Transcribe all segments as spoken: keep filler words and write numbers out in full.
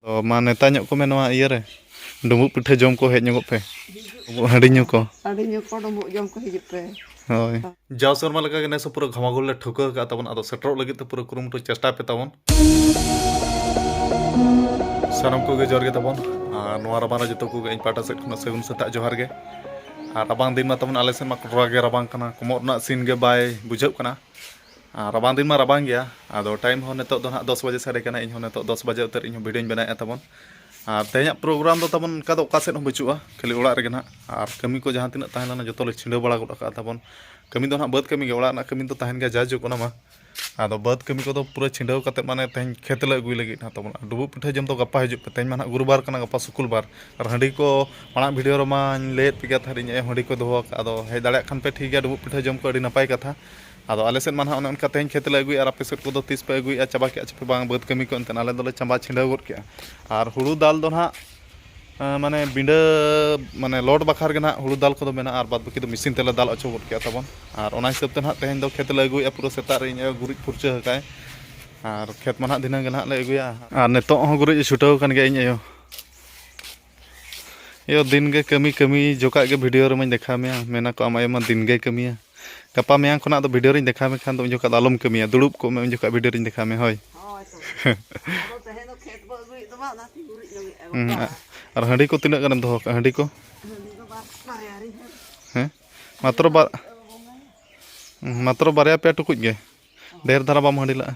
ᱛᱚ ᱢᱟ ᱱᱮᱛᱟ ᱧᱚᱜ ᱠᱚᱢᱮ ᱱᱚᱣᱟ ᱤᱭᱟᱹ ᱨᱮ, ᱰᱩᱸᱵᱩᱜ ᱯᱤᱴᱷᱟᱹ ᱡᱚᱢ ᱠᱚ ᱦᱮᱡ ᱧᱚᱜᱚᱜ ᱯᱮ, ᱰᱩᱸᱵᱩᱜ ᱦᱟᱺᱰᱤ ᱧᱩ ᱠᱚ᱾ ᱦᱟᱺᱰᱤ ᱧᱩ ᱠᱚ, ᱰᱩᱸᱵᱩᱜ ᱡᱚᱢ ᱠᱚ ᱦᱤᱡᱩᱜ ᱯᱮ᱾ ᱦᱳᱭ᱾ ᱡᱟᱣ ᱥᱮᱨᱢᱟ ᱞᱮᱠᱟ ᱜᱮ ᱱᱮᱥ ᱦᱚᱸ ᱯᱩᱨᱟᱹ ᱜᱷᱟᱢᱟᱜᱷᱩᱞ ᱞᱮ ᱴᱷᱟᱹᱣᱠᱟᱹ ᱟᱠᱟᱫ ᱛᱟᱵᱚᱱ, ᱟᱫᱚ ᱥᱮᱴᱮᱨᱚᱜ ᱞᱟᱹᱜᱤᱫ ᱛᱮ ᱯᱩᱨᱟᱹ ᱠᱩᱨᱩᱢᱩᱴᱩ ᱪᱮᱥᱴᱟᱭ ᱯᱮ ᱛᱟᱵᱚᱱ᱾ ᱥᱟᱱᱟᱢ ᱠᱚᱜᱮ ᱡᱚᱦᱟᱨ ᱜᱮ ᱛᱟᱵᱚᱱ, ᱟᱨ ᱱᱚᱣᱟ ᱨᱟᱵᱟᱝ ᱨᱮ ᱡᱚᱛᱚ ᱠᱚᱜᱮ ᱤᱧ ᱯᱟᱦᱴᱟ ᱥᱮᱫ ᱠᱷᱚᱱᱟᱜ ᱥᱟᱹᱜᱩᱱ ᱥᱮᱛᱟᱜ ᱡᱚᱦᱟᱨ ᱜᱮ᱾ ᱟᱨ ᱨᱟᱵᱟᱝ ᱫᱤᱱ ᱢᱟ ᱛᱟᱵᱚᱱ ᱟᱞᱮ ᱥᱮᱫ ᱢᱟ ᱠᱚᱴᱨᱟ ᱜᱮ ᱨᱟᱵᱟᱝ ᱠᱟᱱᱟ, ᱠᱚᱢᱚᱜ ᱨᱮᱱᱟᱜ ᱥᱤᱱ ᱜᱮ ᱵᱟᱭ ᱵᱩᱡᱷᱟᱹᱜ ᱠᱟᱱᱟ᱾ ᱟᱨ ᱨᱟᱵᱟᱝ ᱫᱤᱱ ᱢᱟ ᱨᱟᱵᱟᱝ ᱜᱮᱭᱟ᱾ ᱟᱫᱚ ᱴᱟᱭᱤᱢ ᱦᱚᱸ ᱱᱤᱛᱚᱜ ᱫᱚ ᱱᱟᱦᱟᱜ ᱫᱚᱥ ᱵᱟᱡᱮ ᱥᱟᱰᱮ ᱠᱟᱱᱟ, ᱤᱧ ᱦᱚᱸ ᱱᱤᱛᱚᱜ ᱫᱚᱥ ᱵᱟᱡᱮ ᱩᱛᱟᱹᱨ ᱤᱧ ᱦᱚᱸ ᱵᱷᱤᱰᱤᱭᱳᱧ ᱵᱮᱱᱟᱣᱮᱫᱼᱟ ᱛᱟᱵᱚᱱ᱾ ᱟᱨ ᱛᱮᱦᱮᱧᱟᱜ ᱯᱨᱳᱜᱨᱟᱢ ᱫᱚ ᱛᱟᱵᱚᱱ ᱚᱱᱠᱟ ᱫᱚ ᱚᱠᱟ ᱥᱮᱫ ᱦᱚᱸ ᱵᱟᱹᱪᱩᱜᱼᱟ, ᱠᱷᱟᱹᱞᱤ ᱚᱲᱟᱜ ᱨᱮᱜᱮ ᱱᱟᱦᱟᱜ᱾ ᱟᱨ ᱠᱟᱹᱢᱤ ᱠᱚ ᱡᱟᱦᱟᱸ ᱛᱤᱱᱟᱹᱜ ᱛᱟᱦᱮᱸ ᱞᱮᱱᱟ ᱡᱚᱛᱚ ᱞᱮ ᱪᱷᱤᱰᱟᱹᱣ ᱵᱟᱲᱟ ᱜᱚᱫ ᱟᱠᱟᱫᱼᱟ ᱛᱟᱵᱚᱱ᱾ ᱠᱟᱹᱢᱤ ᱫᱚ ᱱᱟᱦᱟᱜ ᱵᱟᱹᱫᱽ ᱠᱟᱹᱢᱤ ᱜᱮ, ᱚᱲᱟᱜ ᱨᱮᱱᱟᱜ ᱠᱟᱹᱢᱤ ᱫᱚ ᱛᱟᱦᱮᱱ ᱜᱮᱭᱟ ᱡᱟᱭᱡᱩᱜᱽ ᱚᱱᱟ ᱢᱟ᱾ ᱟᱫᱚ ᱵᱟᱹᱫᱽ ᱠᱟᱹᱢᱤ ᱠᱚᱫᱚ ᱯᱩᱨᱟᱹ ᱪᱷᱤᱰᱟᱹᱣ ᱠᱟᱛᱮᱫ ᱢᱟᱱᱮ ᱛᱮᱦᱮᱧ ᱠᱷᱮᱛ ᱞᱮ ᱟᱹᱜᱩᱭ ᱞᱟᱹᱜᱤᱫ ᱱᱟᱦᱟᱜ ᱛᱟᱵᱚᱱ᱾ ᱟᱨ ᱰᱩᱸᱵᱩᱜ ᱯᱤᱴᱷᱟᱹ ᱡᱚᱢ ᱫᱚ ᱜᱟᱯᱟ ᱦᱤᱡᱩᱜ ᱯᱮ, ᱛᱮᱦᱮᱧ ᱢᱟ ᱱᱟᱦᱟᱜ ᱜᱩᱨᱩᱵᱟᱨ ᱠᱟᱱᱟ, ᱜᱟᱯᱟ ᱥᱩᱠᱩᱞᱵᱟᱨ᱾ ᱟᱨ ᱦᱟᱺᱰᱤ ᱠᱚ ᱢᱟᱲᱟᱝ ᱵᱷᱤᱰᱤᱭᱳ ᱨᱮᱢᱟᱧ ᱞᱟᱹᱭᱮᱫ ᱯᱮ ᱜᱮᱭᱟ ᱛᱟᱦᱮᱸᱫ, ᱤᱧ ᱟᱭᱳ ᱦᱟᱺᱰᱤ ᱠᱚ ᱫᱚᱦᱚ ᱟᱠᱟᱫᱼᱟ᱾ ᱟᱫᱚ ᱦᱮᱡ ᱫᱟᱲᱮᱭᱟᱜ ᱠᱷᱟᱱ ᱯᱮ ᱴᱷᱤᱠ ᱜᱮᱭᱟ, ᱰᱩᱸᱵᱩᱜ ᱯᱤᱴᱷᱟᱹ ᱡᱚᱢ ᱠᱚ ᱟᱹᱰᱤ ᱱᱟᱯᱟᱭ ᱠᱟᱛᱷᱟ᱾ ᱟᱫᱚ ᱟᱞᱮ ᱥᱮᱫ ᱢᱟ ᱱᱟᱦᱟᱜ ᱚᱱᱮ ᱚᱱᱠᱟ ᱛᱮᱦᱮᱧ ᱠᱷᱮᱛ ᱞᱮ ᱟᱹᱜᱩᱭᱮᱫᱼᱟ, ᱟᱨ ᱟᱯᱮ ᱥᱮᱫ ᱠᱚᱫᱚ ᱛᱤᱥ ᱯᱮ ᱟᱹᱜᱩᱭᱮᱫᱼᱟ, ᱪᱟᱵᱟ ᱠᱮᱫᱼᱟ ᱪᱮ ᱯᱮ ᱵᱟᱝ ᱵᱟᱹᱫᱽ ᱠᱟᱹᱢᱤ ᱠᱚ? ᱮᱱᱛᱮᱫ ᱟᱞᱮ ᱫᱚᱞᱮ ᱪᱟᱵᱟ ᱪᱷᱤᱰᱟᱹᱣ ᱜᱚᱫ ᱠᱮᱫᱼᱟ᱾ ᱟᱨ ᱦᱩᱲᱩ ᱫᱟᱞ ᱫᱚ ᱱᱟᱦᱟᱜ, ᱮᱸ, ᱢᱟᱱᱮ ᱵᱤᱸᱰᱟᱹ, ᱢᱟᱱᱮ ᱞᱚᱴ ᱵᱟᱠᱷᱟᱨ ᱜᱮ ᱱᱟᱦᱟᱜ ᱦᱩᱲᱩ ᱫᱟᱞ ᱠᱚᱫᱚ ᱢᱮᱱᱟᱜᱼᱟ, ᱟᱨ ᱵᱟᱫᱽ ᱵᱟᱹᱠᱤ ᱫᱚ ᱢᱮᱥᱤᱱ ᱛᱮᱞᱮ ᱫᱟᱞ ᱚᱪᱚ ᱜᱚᱫ ᱠᱮᱫᱼᱟ ᱛᱟᱵᱚᱱ᱾ ᱟᱨ ᱚᱱᱟ ᱦᱤᱥᱟᱹᱵ ᱛᱮ ᱱᱟᱦᱟᱜ ᱛᱮᱦᱮᱧ ᱫᱚ ᱠᱷᱮᱛ ᱞᱮ ᱟᱹᱜᱩᱭᱮᱫᱼᱟ, ᱯᱩᱨᱟᱹ ᱥᱮᱛᱟᱜ ᱨᱮ ᱤᱧ ᱟᱭᱳ ᱜᱩᱨᱤᱡ ᱯᱷᱩᱨᱪᱟᱹ ᱟᱠᱟᱫᱼᱟᱭ᱾ ᱟᱨ ᱠᱷᱮᱛ ᱢᱟ ᱱᱟᱦᱟᱜ ᱫᱷᱤᱱᱟᱹᱝ ᱜᱮ ᱱᱟᱦᱟᱜ ᱞᱮ ᱟᱹᱜᱩᱭᱟ᱾ ᱟᱨ ᱱᱤᱛᱚᱜ ᱦᱚᱸ ᱜᱩᱨᱤᱡ ᱮ ᱪᱷᱩᱴᱟᱹᱣ ᱟᱠᱟᱱ ᱜᱮᱭᱟ ᱤᱧ ᱟᱭᱳ᱾ ᱭᱳ, ᱫᱤᱱ ᱜᱮ ᱠᱟᱹᱢᱤ, ᱠᱟᱹᱢᱤ ᱡᱚᱠᱷᱟᱜ ᱜᱮ ᱵᱷᱤᱰᱤᱭᱳ ᱨᱮᱢᱟᱧ ᱫᱮᱠᱷᱟᱣ ᱢᱮᱭᱟ, ᱢᱮᱱᱟ ᱠᱚ ᱟᱢ ᱟᱭᱳ ᱢᱟ ᱫᱤᱱ ᱜᱮᱭ ᱠᱟᱹᱢᱤᱭᱟ᱾ ᱜᱟᱯᱟ ᱢᱮᱭᱟᱝ ᱠᱷᱚᱱᱟᱜ ᱫᱚ ᱵᱷᱤᱰᱤᱭᱳ ᱨᱤᱧ ᱫᱮᱠᱷᱟᱣ ᱢᱮ ᱠᱷᱟᱱ ᱫᱚ ᱩᱱ ᱡᱚᱠᱷᱟᱜ ᱫᱚ ᱟᱞᱚᱢ ᱠᱟᱹᱢᱤᱭᱟ, ᱫᱩᱲᱩᱵ ᱠᱚᱜ ᱢᱮ, ᱩᱱ ᱡᱚᱠᱷᱟᱜ ᱵᱷᱤᱰᱤᱭᱳ ᱨᱤᱧ ᱫᱮᱠᱷᱟᱣ ᱢᱮ, ᱦᱳᱭ᱾ ᱦᱳᱭ ᱛᱚ᱾ ᱟᱫᱚ ᱛᱮᱦᱮᱧ ᱫᱚ ᱠᱷᱮᱛ ᱵᱚ ᱟᱹᱜᱩᱭᱮᱫ ᱫᱚ ᱵᱟᱝ, ᱚᱱᱟᱛᱮ ᱜᱩᱨᱤᱡ ᱧᱚᱜᱮᱫᱼᱟ ᱦᱩᱸ, ᱜᱟᱯᱟ᱾ ᱟᱨ ᱦᱟᱺᱰᱤ ᱠᱚ ᱛᱤᱱᱟᱹᱜ ᱜᱟᱱᱮᱢ ᱫᱚᱦᱚ ᱠᱟᱜᱼᱟ, ᱦᱟᱺᱰᱤ ᱠᱚ? ᱦᱟᱺᱰᱤ ᱫᱚ ᱵᱟᱨ, ᱵᱟᱨᱭᱟ ᱨᱤᱧ ᱦᱟᱺᱰᱤ᱾ ᱦᱮᱸ? ᱢᱟᱛᱨᱚ ᱵᱟᱨ, ᱦᱩᱸ, ᱢᱟᱛᱨᱚ ᱵᱟᱨᱭᱟ ᱯᱮᱭᱟ ᱴᱩᱠᱩᱡ ᱜᱮ? ᱰᱷᱮᱨ ᱫᱷᱟᱨᱟ ᱵᱟᱢ ᱦᱟᱺᱰᱤ ᱞᱟᱜᱼᱟ?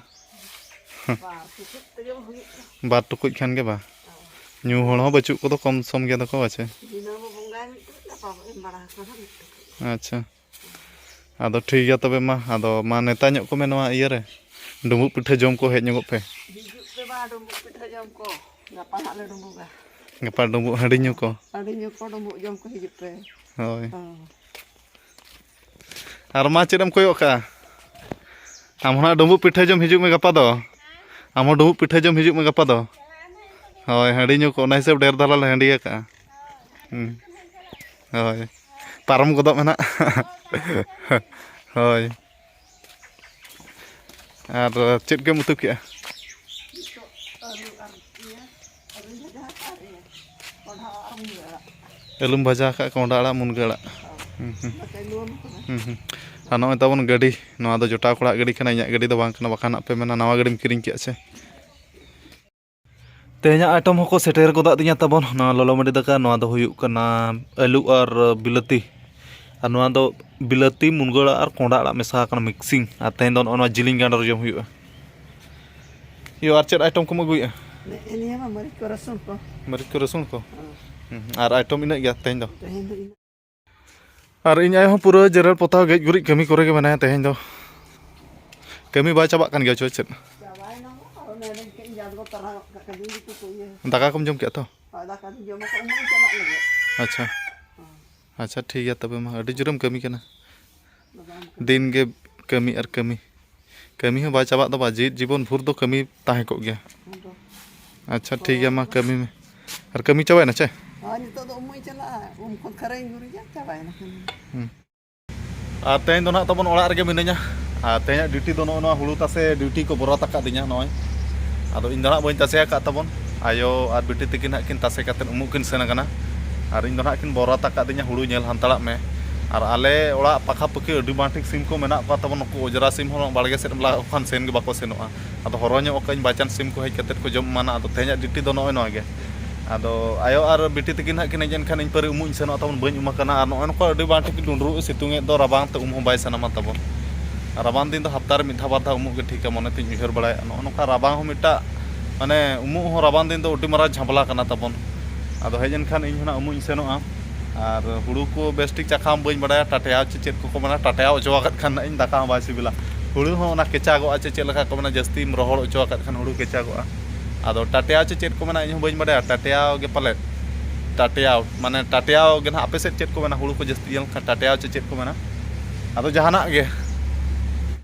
ᱵᱟᱨ ᱴᱩᱠᱩᱡ ᱛᱮᱜᱮ ᱦᱩᱭᱩᱜᱼᱟ᱾ ᱵᱟᱨ ᱴᱩᱠᱩᱡ ᱠᱷᱟᱱ ᱜᱮ ᱵᱟ? ᱦᱳᱭ᱾ ᱧᱩ ᱦᱚᱲ ᱦᱚᱸ ᱵᱟᱹᱪᱩᱜ ᱠᱚᱫᱚ, ᱠᱚᱢ ᱥᱚᱢ ᱜᱮᱭᱟ ᱫᱚᱠᱚ ᱵᱟᱪᱮ? ᱫᱤᱱᱟᱹᱢ ᱵᱚ ᱵᱚᱸᱜᱟᱭ ᱢᱤᱫᱴᱩᱠᱩᱡ, ᱜᱟᱯᱟ ᱵᱚ ᱮᱢ ᱵᱟᱲᱟ ᱟᱠᱚᱣᱟ ᱱᱟᱦᱟᱜ ᱢᱤᱫᱴᱩᱠᱩᱡ᱾ ᱟᱪᱪᱷᱟ, ᱟᱫᱚ ᱴᱷᱤᱠ ᱜᱮᱭᱟ ᱛᱚᱵᱮ ᱢᱟ, ᱟᱫᱚ ᱢᱟ ᱱᱮᱛᱟ ᱧᱚᱜ ᱠᱚᱢᱮ ᱱᱚᱣᱟ ᱤᱭᱟᱹ ᱨᱮ, ᱰᱩᱸᱵᱩᱜ ᱯᱤᱴᱷᱟᱹ ᱡᱚᱢ ᱠᱚ ᱦᱮᱡ ᱧᱚᱜᱚᱜ ᱯᱮ᱾ ᱦᱤᱡᱩᱜ ᱯᱮ ᱢᱟ ᱰᱩᱸᱵᱩᱜ ᱯᱤᱴᱷᱟᱹ ᱡᱚᱢ ᱠᱚ, ᱜᱟᱯᱟ ᱦᱟᱸᱜ ᱞᱮ ᱰᱩᱸᱵᱩᱜᱟ᱾ ᱜᱟᱯᱟ ᱰᱩᱸᱵᱩᱜ ᱦᱟᱺᱰᱤ ᱧᱩ ᱠᱚ᱾ ᱦᱟᱺᱰᱤ ᱧᱩ ᱠᱚ, ᱰᱩᱸᱵᱩᱜ ᱡᱚᱢ ᱠᱚ ᱦᱤᱡᱩᱜ ᱯᱮ᱾ ᱦᱳᱭ᱾ ᱦᱚᱸ᱾ ᱟᱨ ᱢᱟ ᱪᱮᱫ ᱮᱢ ᱠᱚᱭᱚᱜ ᱠᱟᱜᱼᱟ? ᱟᱢ ᱦᱚᱸ ᱱᱟᱜ ᱰᱩᱸᱵᱩᱜ ᱯᱤᱴᱷᱟᱹ ᱡᱚᱢ ᱦᱤᱡᱩᱜ ᱢᱮ ᱜᱟᱯᱟ ᱫᱚ᱾ ᱟᱢ ᱦᱚᱸ ᱰᱩᱸᱵᱩᱜ ᱯᱤᱴᱷᱟᱹ ᱡᱚᱢ ᱦᱤᱡᱩᱜ ᱢᱮ ᱜᱟᱯᱟ ᱫᱚ᱾ ᱦᱳᱭ, ᱦᱟᱺᱰᱤ ᱧᱩ ᱠᱚ, ᱚᱱᱟ ᱦᱤᱥᱟᱹᱵ ᱰᱷᱮᱨ ᱫᱷᱟᱨᱟ ᱞᱮ ᱦᱟᱺᱰᱤ ᱟᱠᱟᱜᱼᱟ᱾ ᱦᱩᱸ᱾ ᱦᱳᱭ᱾ ᱯᱟᱨᱚᱢ ᱜᱚᱫᱚᱜ ᱢᱮ ᱱᱟᱜ᱾ ᱦᱳᱭ᱾ ᱟᱨ ᱪᱮᱫ ᱠᱚᱢ ᱩᱛᱩ ᱠᱮᱜᱼᱟ? ᱱᱤᱛᱚᱜ ᱟᱹᱞᱩ ᱟᱨ ᱤᱭᱟᱹ, ᱟᱹᱞᱩᱢ ᱵᱷᱟᱡᱟ ᱟᱠᱟᱫ, ᱠᱚᱸᱰᱷᱟ ᱟᱲᱟᱜ, ᱢᱩᱱᱜᱟᱹ ᱟᱲᱟᱜ᱾ ᱦᱩᱸ, ᱦᱩᱸ᱾ ᱦᱩᱸ, ᱦᱩᱸ᱾ ᱟᱨ ᱱᱚᱜᱼᱚᱭ ᱛᱟᱵᱚᱱ ᱜᱟᱹᱰᱤ, ᱱᱚᱣᱟ ᱫᱚ ᱡᱚᱴᱟᱣ ᱠᱚᱲᱟᱣᱟᱜ ᱜᱟᱹᱰᱤ ᱠᱟᱱᱟ, ᱤᱧᱟᱹᱜ ᱜᱟᱹᱰᱤ ᱫᱚ ᱵᱟᱝ ᱠᱟᱱᱟ, ᱵᱟᱠᱷᱟᱱ ᱦᱟᱸᱜ ᱯᱮ ᱢᱮᱱᱟ ᱱᱟᱣᱟ ᱜᱟᱹᱰᱤᱢ ᱠᱤᱨᱤᱧ ᱠᱮᱫᱼᱟ ᱥᱮ᱾ ᱛᱮᱦᱮᱧᱟᱜ item ᱦᱚᱸᱠᱚ ᱥᱮᱴᱮᱨ ᱜᱚᱫᱟᱜ ᱫᱤᱧᱟ ᱛᱟᱵᱚᱱ, ᱱᱚᱣᱟ ᱞᱚᱞᱚ ᱢᱟᱹᱰᱤ ᱫᱟᱠᱟ, ᱱᱚᱣᱟ ᱫᱚ ᱦᱩᱭᱩᱜ ᱠᱟᱱᱟ ᱟᱹᱞᱩ ᱟᱨ ᱵᱤᱞᱟᱹᱛᱤ, ᱟᱨ ᱱᱚᱣᱟ ᱫᱚ ᱵᱤᱞᱟᱹᱛᱤ, ᱢᱩᱱᱜᱟᱹ ᱟᱲᱟᱜ ᱟᱨ ᱠᱚᱸᱰᱷᱟ ᱟᱲᱟᱜ ᱢᱮᱥᱟ ᱟᱠᱟᱱᱟ, mixing᱾ ᱟᱨ ᱛᱮᱦᱮᱧ ᱫᱚ ᱱᱚᱜᱼᱚ ᱱᱚᱣᱟ ᱡᱤᱞᱤᱧ ᱜᱟᱸᱰᱚ ᱨᱮ ᱡᱚᱢ ᱦᱩᱭᱩᱜᱼᱟ᱾ ᱤᱭᱟᱹ, ᱟᱨ ᱪᱮᱫ item ᱠᱚᱢ ᱟᱹᱜᱩᱭᱮᱫᱼᱟ? ᱱᱮᱜᱼᱮ ᱱᱤᱭᱟᱹ ᱢᱟ ᱢᱟᱹᱨᱤᱪ ᱠᱚ, ᱨᱟᱹᱥᱩᱱ ᱠᱚ᱾ ᱢᱟᱹᱨᱤᱪ ᱠᱚ, ᱨᱟᱹᱥᱩᱱ ᱠᱚ? ᱦᱮᱸ᱾ ᱦᱩᱸ, ᱦᱩᱸ᱾ ᱟᱨ item ᱤᱱᱟᱹᱜ ᱜᱮᱭᱟ ᱛᱮᱦᱮᱧ ᱫᱚ? ᱛᱮᱦᱮᱧ ᱫᱚ ᱤᱱᱟᱹᱜ᱾ ᱟᱨ ᱤᱧ ᱟᱭᱳ ᱦᱚᱸ ᱯᱩᱨᱟᱹ ᱡᱮᱨᱮᱲ ᱯᱚᱛᱟᱣ, ᱜᱮᱡ ᱜᱩᱨᱤᱡ ᱠᱟᱹᱢᱤ ᱠᱚᱨᱮ ᱜᱮ ᱢᱮᱱᱟᱭᱟ ᱛᱮᱦᱮᱧ ᱫᱚ᱾ ᱠᱟᱹᱢᱤ ᱵᱟᱭ ᱪᱟᱵᱟᱜ ᱠᱟᱱ ᱜᱮᱭᱟ ᱪᱚ ᱪᱮᱫ? ᱪᱟᱵᱟᱭᱮᱱᱟ ᱜᱚ, ᱟᱨᱚ ᱱᱚᱰᱮ ᱠᱟᱹᱡ ᱤᱧ ᱡᱟᱫᱜᱚ ᱛᱟᱨᱟ ᱜᱚᱫ ᱠᱟᱜ ᱠᱟᱱᱟ, ᱡᱩᱫᱤ ᱠᱚ ᱤᱭᱟᱹ᱾ ᱫᱟᱠᱟ ᱠᱚᱢ ᱡᱚᱢ ᱠᱮᱫᱼᱟ ᱛᱚ? ᱦᱳᱭ, ᱫᱟᱠᱟ ᱫᱚᱧ ᱡᱚᱢ ᱟᱠᱟᱫ, ᱩᱢᱩᱜ ᱤᱧ ᱪᱟᱞᱟᱜ ᱞᱟᱹᱜᱤᱫ᱾ ᱟᱪᱪᱷᱟ᱾ ᱦᱮᱸ᱾ ᱟᱪᱪᱷᱟ, ᱴᱷᱤᱠ ᱜᱮᱭᱟ ᱛᱚᱵᱮ ᱢᱟ, ᱟᱹᱰᱤ ᱡᱳᱨᱮᱢ ᱠᱟᱹᱢᱤ ᱠᱟᱱᱟ᱾ ᱫᱤᱱ ᱜᱮ ᱠᱟᱹᱢᱤ ᱟᱨ ᱠᱟᱹᱢᱤ᱾ ᱠᱟᱹᱢᱤ ᱦᱚᱸ ᱵᱟᱭ ᱪᱟᱵᱟᱜ ᱫᱚ ᱵᱟᱝ, ᱡᱤᱣᱤᱫ ᱡᱤᱵᱚᱱ ᱵᱷᱳᱨ ᱫᱚ ᱠᱟᱹᱢᱤ ᱛᱟᱦᱮᱸ ᱠᱚᱜ ᱜᱮᱭᱟ᱾ ᱟᱪᱪᱷᱟ, ᱴᱷᱤᱠ ᱜᱮᱭᱟ, ᱢᱟ ᱠᱟᱹᱢᱤ ᱢᱮ᱾ ᱟᱨ ᱠᱟᱹᱢᱤ ᱪᱟᱵᱟᱭᱮᱱᱟ ᱪᱮ? ᱦᱳᱭ, ᱱᱤᱛᱚᱜ ᱫᱚ ᱩᱢᱩᱜ ᱤᱧ ᱪᱟᱞᱟᱜᱼᱟ, ᱩᱢ ᱠᱷᱚᱱ ᱠᱷᱟᱹᱨᱟᱹᱭ ᱤᱧ ᱜᱩᱨᱤᱡᱟ, ᱪᱟᱵᱟᱭᱮᱱᱟ ᱠᱟᱹᱢᱤ᱾ ᱦᱩᱸ᱾ ᱟᱨ ᱛᱮᱦᱮᱧ ᱫᱚ ᱱᱟᱦᱟᱜ ᱛᱟᱵᱚᱱ ᱚᱲᱟᱜ ᱨᱮᱜᱮ ᱢᱤᱱᱟᱹᱧᱟ᱾ ᱟᱨ ᱛᱮᱦᱮᱧᱟᱜ duty ᱫᱚ ᱱᱚᱜᱼᱚ ᱱᱚᱣᱟ ᱦᱩᱲᱩ ᱛᱟᱥᱮ duty ᱠᱚ ᱵᱚᱨᱟᱛ ᱟᱠᱟᱫᱤᱧᱟ ᱱᱚᱜᱼᱚᱭ᱾ ᱟᱫᱚ ᱤᱧ ᱫᱚ ᱱᱟᱦᱟᱜ ᱵᱟᱹᱧ ᱛᱟᱥᱮ ᱟᱠᱟᱫ ᱛᱟᱵᱚᱱ᱾ ᱟᱭᱳ ᱟᱨ ᱵᱤᱴᱤ ᱛᱟᱹᱠᱤᱱ ᱱᱟᱦᱟᱜ ᱠᱤᱱ ᱛᱟᱥᱮ ᱠᱟᱛᱮᱫ ᱩᱢᱩᱜ ᱠᱤᱱ ᱥᱮᱱ ᱟᱠᱟᱱᱟ᱾ ᱟᱨ ᱤᱧ ᱫᱚ ᱱᱟᱦᱟᱜ ᱠᱤᱱ ᱵᱚᱨᱟᱛ ᱟᱠᱟᱫᱤᱧᱟ ᱦᱩᱲᱩ ᱧᱮᱞ ᱦᱟᱱᱛᱟᱲᱟᱜ ᱢᱮ᱾ ᱟᱨ ᱟᱞᱮ ᱚᱲᱟᱜ ᱯᱟᱠᱷᱟ ᱯᱟᱹᱠᱷᱤ ᱟᱹᱰᱤ ᱵᱟᱝ ᱴᱷᱤᱠ ᱥᱤᱢ ᱠᱚ ᱢᱮᱱᱟᱜ ᱠᱚᱣᱟ ᱛᱟᱵᱚᱱ, ᱱᱩᱠᱩ ᱚᱡᱽᱨᱟ ᱥᱤᱢ ᱦᱚᱸ ᱵᱟᱲᱜᱮ ᱥᱮᱫ ᱮᱢ ᱞᱟᱜᱟ ᱠᱚ ᱠᱷᱟᱱ ᱥᱮᱱ ᱜᱮ ᱵᱟᱠᱚ ᱥᱮᱱᱚᱜᱼᱟ᱾ ᱟᱫᱚ ᱦᱚᱨᱦᱚ ᱧᱚᱜ ᱟᱠᱟᱫᱟᱹᱧ, by chance ᱥᱤᱢ ᱠᱚ ᱦᱮᱡ ᱠᱟᱛᱮᱫ ᱠᱚ ᱡᱚᱢ ᱮᱢᱟᱱᱟ᱾ ᱟᱫᱚ ᱛᱮᱦᱮᱧᱟᱜ duty ᱫᱚ ᱱᱚᱜᱼᱚᱭ ᱱᱚᱣᱟ ᱜᱮ᱾ ᱟᱫᱚ ᱟᱭᱳ ᱟᱨ ᱵᱤᱴᱤ ᱛᱟᱹᱠᱤᱱ ᱦᱟᱸᱜ ᱠᱤᱱ ᱦᱮᱡ ᱮᱱ ᱠᱷᱟᱱ ᱤᱧ ᱯᱟᱹᱨᱤ ᱩᱢᱩᱜ ᱤᱧ ᱥᱮᱱᱚᱜᱼᱟ ᱛᱟᱵᱚᱱ, ᱵᱟᱹᱧ ᱩᱢ ᱟᱠᱟᱱᱟ᱾ ᱟᱨ ᱱᱚᱜᱼᱚᱭ ᱱᱚᱝᱠᱟ ᱟᱹᱰᱤ ᱵᱟᱝ ᱴᱷᱤᱠ ᱰᱩᱸᱰᱨᱩᱜ ᱥᱤᱛᱩᱝ ᱮᱫ ᱫᱚ, ᱨᱟᱵᱟᱝ ᱛᱮ ᱩᱢ ᱦᱚᱸ ᱵᱟᱭ ᱥᱟᱱᱟᱢᱟ ᱛᱟᱵᱚᱱ᱾ ᱨᱟᱵᱟᱝ ᱫᱤᱱ ᱫᱚ ᱦᱟᱯᱛᱟ ᱨᱮ ᱢᱤᱫ ᱫᱷᱟᱣ ᱵᱟᱨ ᱫᱷᱟᱣ ᱩᱢᱩᱜ ᱜᱮ ᱴᱷᱤᱠᱟ ᱢᱚᱱᱮ ᱛᱤᱧ ᱩᱭᱦᱟᱹᱨ ᱵᱟᱲᱟᱭᱟ᱾ ᱱᱚᱜᱼᱚ ᱱᱚᱝᱠᱟ ᱨᱟᱵᱟᱝ ᱦᱚᱸ ᱢᱤᱫᱴᱟᱜ, ᱢᱟᱱᱮ, ᱩᱢᱩᱜ ᱦᱚᱸ ᱨᱟᱵᱟᱝ ᱫᱤᱱ ᱫᱚ ᱟᱹᱰᱤ ᱢᱟᱨᱟᱝ ᱡᱷᱟᱢᱞᱟ ᱠᱟᱱᱟ ᱛᱟᱵᱚᱱ᱾ ᱟᱫᱚ ᱦᱮᱡ ᱮᱱ ᱠᱷᱟᱱ ᱤᱧ ᱦᱚᱸ ᱱᱟᱜ ᱩᱢᱩᱜ ᱤᱧ ᱥᱮᱱᱚᱜᱼᱟ᱾ ᱟᱨ ᱦᱩᱲᱩ ᱠᱚ ᱵᱮᱥ ᱴᱷᱤᱠ ᱪᱟᱠᱷᱟᱢ ᱵᱟᱹᱧ ᱵᱟᱲᱟᱭᱟ, ᱴᱟᱴᱭᱟᱣ ᱪᱮ ᱪᱮᱫ ᱠᱚᱠᱚ ᱢᱮᱱᱟ, ᱴᱟᱴᱭᱟᱣ ᱚᱪᱚ ᱟᱠᱟᱫ ᱠᱷᱟᱱ ᱱᱟᱜ ᱤᱧ ᱫᱟᱠᱟ ᱦᱚᱸ ᱵᱟᱭ ᱥᱤᱵᱤᱞᱟ᱾ ᱦᱩᱲᱩ ᱦᱚᱸ ᱚᱱᱟ ᱠᱮᱪᱟᱜᱚᱜᱼᱟ ᱪᱮ ᱪᱮᱫ ᱞᱮᱠᱟ ᱠᱚ ᱢᱮᱱᱟ, ᱡᱟᱹᱥᱛᱤᱢ ᱨᱚᱦᱚᱲ ᱚᱪᱚ ᱟᱠᱟᱫ ᱠᱷᱟᱱ ᱦᱩᱲᱩ ᱠᱮᱪᱟᱜᱚᱜᱼᱟ᱾ ᱟᱫᱚ ᱴᱟᱴᱭᱟᱣ ᱪᱮ ᱪᱮᱫ ᱠᱚ ᱢᱮᱱᱟ, ᱤᱧ ᱦᱚᱸ ᱵᱟᱹᱧ ᱵᱟᱲᱟᱭᱟ᱾ ᱴᱟᱴᱭᱟᱣ ᱜᱮ ᱯᱟᱞᱮᱫ, ᱴᱟᱴᱭᱟᱣ, ᱢᱟᱱᱮ, ᱴᱟᱴᱭᱟᱣ ᱜᱮ ᱱᱟᱦᱟᱜ ᱟᱯᱮ ᱥᱮᱫ ᱪᱮᱫ ᱠᱚ ᱢᱮᱱᱟ, ᱦᱩᱲᱩ ᱠᱚ ᱡᱟᱹᱥᱛᱤ ᱤᱭᱟᱹ ᱞᱮᱱᱠᱷᱟᱱ ᱴᱟᱴᱭᱟᱣ ᱪᱮ ᱪᱮᱫ ᱠᱚ ᱢᱮᱱᱟ? ᱟᱫᱚ ᱡᱟᱦᱟᱱᱟᱜ ᱜᱮ᱾